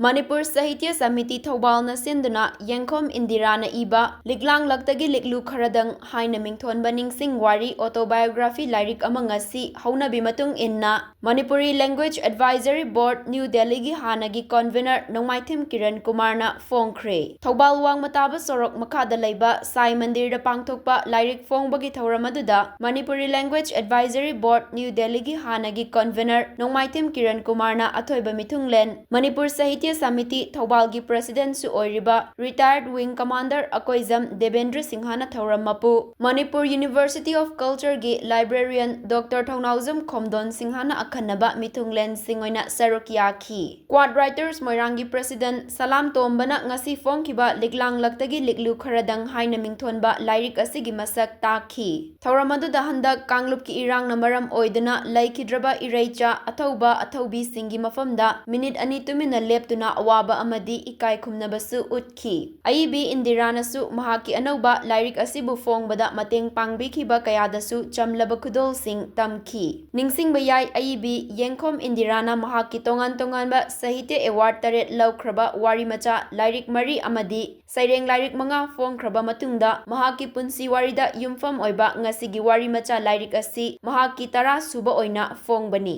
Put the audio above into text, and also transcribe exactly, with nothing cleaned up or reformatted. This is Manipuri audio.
ꯃꯅꯤꯄꯨꯔ ꯁꯥꯍꯤꯇ꯭ꯌ ꯁꯃꯤꯇꯤ ꯊꯧꯕꯥꯜꯅ ꯁꯤꯟꯗꯨꯅ ꯌꯦꯡꯈꯣꯝ ꯏꯟꯗꯤꯔꯥꯅ ꯏꯕ ꯂꯤꯛꯂꯥꯡꯂꯛꯇꯒꯤ ꯂꯤꯛꯂꯨ ꯈꯔꯗꯪ ꯍꯥꯏꯅ ꯃꯤꯡꯊꯣꯟꯕ ꯅꯤꯡꯁꯤꯡ ꯋꯥꯔꯤ autobiography ꯂꯥꯏꯔꯤꯛ ꯑꯃ ꯉꯁꯤ ꯍꯧꯅꯕꯤ ꯃꯇꯨꯡ ꯏꯟꯅ Manipuri Language Advisory Board, New Delhi ꯒꯤ ꯍꯥꯟꯅꯒꯤ convener ꯅꯣꯡꯃꯥꯏꯊꯦꯝ ꯀꯤꯔꯟ ꯀꯨꯃꯥꯔꯅ ꯐꯣꯡꯈ꯭ꯔꯦ꯫ ꯊꯧꯕꯥꯜ ꯋꯥꯡꯃ ꯇꯥꯕ ꯁꯣꯔꯣꯛ ꯃꯈꯥꯗ ꯂꯩꯕ ꯁꯥꯏ ꯃꯟꯗꯤꯔꯗ ꯄꯥꯡꯊꯣꯛꯄ ꯂꯥꯏꯔꯤꯛ ꯐꯣꯡꯕꯒꯤ ꯊꯧꯔꯝ ꯑꯗꯨꯗ Manipuri Language Advisory Board, New Delhi ꯒꯤ ꯍꯥꯟꯅꯒꯤ convener ꯅꯣꯡꯃꯥꯏꯊꯦꯝ ꯀꯤꯔꯟ ꯀꯨꯃꯥꯔꯅ ꯑꯊꯣꯏꯕ ꯃꯤꯊꯨꯡꯂꯦꯟ, ꯃꯅꯤꯄꯨꯔ ꯁꯥꯍꯤꯇ꯭ꯌ ꯁꯃꯤꯇꯤ ꯊꯧꯕꯥꯜꯒꯤ president ꯁꯨ ꯑꯣꯏꯔꯤꯕ retired wing commander Akoijam Debendra ꯁꯤꯡꯍꯅ ꯊꯧꯔꯝ ꯃꯄꯨ, Manipur University of Culture ꯒꯤ librarian Doctor ꯊꯧꯅꯥꯎꯖꯝ ꯈꯣꯝꯗꯣꯟ ꯁꯤꯡꯍꯅ ꯑꯈꯟꯅꯕ ꯃꯤꯊꯨꯡꯂꯦꯟꯁꯤꯡ ꯑꯣꯏꯅ ꯁꯔꯨꯛ ꯌꯥꯈꯤ꯫ Quad Writers ꯃꯣꯏꯔꯥꯡꯒꯤ president ꯁꯂꯥꯝ ꯇꯣꯝꯕꯅ ꯉꯁꯤ ꯐꯣꯡꯈꯤꯕ ꯂꯤꯛꯂꯥꯡꯂꯛꯇꯒꯤ ꯂꯤꯛꯂꯨ ꯈꯔꯗꯪ ꯍꯥꯏꯅ ꯃꯤꯡꯊꯣꯟꯕ ꯂꯥꯏꯔꯤꯛ ꯑꯁꯤꯒꯤ ꯃꯁꯛ ꯇꯥꯛꯈꯤ꯫ ꯊꯧꯔꯝ ꯑꯗꯨꯗ ꯍꯟꯗꯛ ꯀꯥꯡꯂꯨꯞꯀꯤ ꯏꯔꯥꯡꯅ ꯃꯔꯝ ꯑꯣꯏꯗꯨꯅ ꯂꯩꯈꯤꯗ꯭ꯔꯕ ꯏꯔꯩꯆꯥ ꯑꯊꯧꯕ ꯑꯊꯧꯕꯤꯁꯤꯡꯒꯤ ꯃꯐꯝꯗ ꯃꯤꯅꯤꯠ ꯑꯅꯤ ꯇꯨꯃꯤꯟꯅ ꯂꯦꯞꯇꯨꯅ ꯑꯋꯥꯕ ꯑꯃꯗꯤ ꯏꯀꯥꯏ ꯈꯨꯝꯅꯕꯁꯨ ꯎꯠꯈꯤ꯫ ꯑꯏꯕꯤ ꯏꯟꯗꯤꯔꯥꯅꯁꯨ ꯃꯍꯥꯛꯀꯤ ꯑꯅꯧꯕ ꯂꯥꯏꯔꯤꯛ ꯑꯁꯤꯕꯨ ꯐꯣꯡꯕꯗ ꯃꯇꯦꯡ ꯄꯥꯡꯕꯤꯈꯤꯕ ꯀꯌꯥꯗꯁꯨ ꯆꯝꯂꯕ ꯈꯨꯗꯣꯜꯁꯤꯡ ꯇꯝꯈꯤ꯫ ꯅꯤꯡꯁꯤꯡꯕ ꯌꯥꯏ, ꯑꯏꯕꯤ ꯌꯦꯡꯈꯣꯝ ꯏꯟꯗꯤꯔꯥꯅ ꯃꯍꯥꯛꯀꯤ ꯇꯣꯉꯥꯟ ꯇꯣꯉꯥꯟꯕ ꯁꯥꯍꯤꯇ꯭ꯌ award ꯇꯔꯦꯠ ꯂꯧꯈ꯭ꯔꯕ ꯋꯥꯔꯤ ꯃꯆꯥ ꯂꯥꯏꯔꯤꯛ ꯃꯔꯤ ꯑꯃꯗꯤ ꯁꯩꯔꯦꯡ ꯂꯥꯏꯔꯤꯛ ꯃꯉꯥ ꯐꯣꯡꯈ꯭ꯔꯕ ꯃꯇꯨꯡꯗ ꯃꯍꯥꯛꯀꯤ ꯄꯨꯟꯁꯤ ꯋꯥꯔꯤꯗ ꯌꯨꯝꯐꯝ ꯑꯣꯏꯕ ꯉꯁꯤꯒꯤ ꯋꯥꯔꯤ ꯃꯆꯥ ꯂꯥꯏꯔꯤꯛ ꯑꯁꯤ ꯃꯍꯥꯛꯀꯤ ꯇꯔꯥ ꯁꯨꯕ ꯑꯣꯏꯅ ꯐꯣꯡꯕꯅꯤ꯫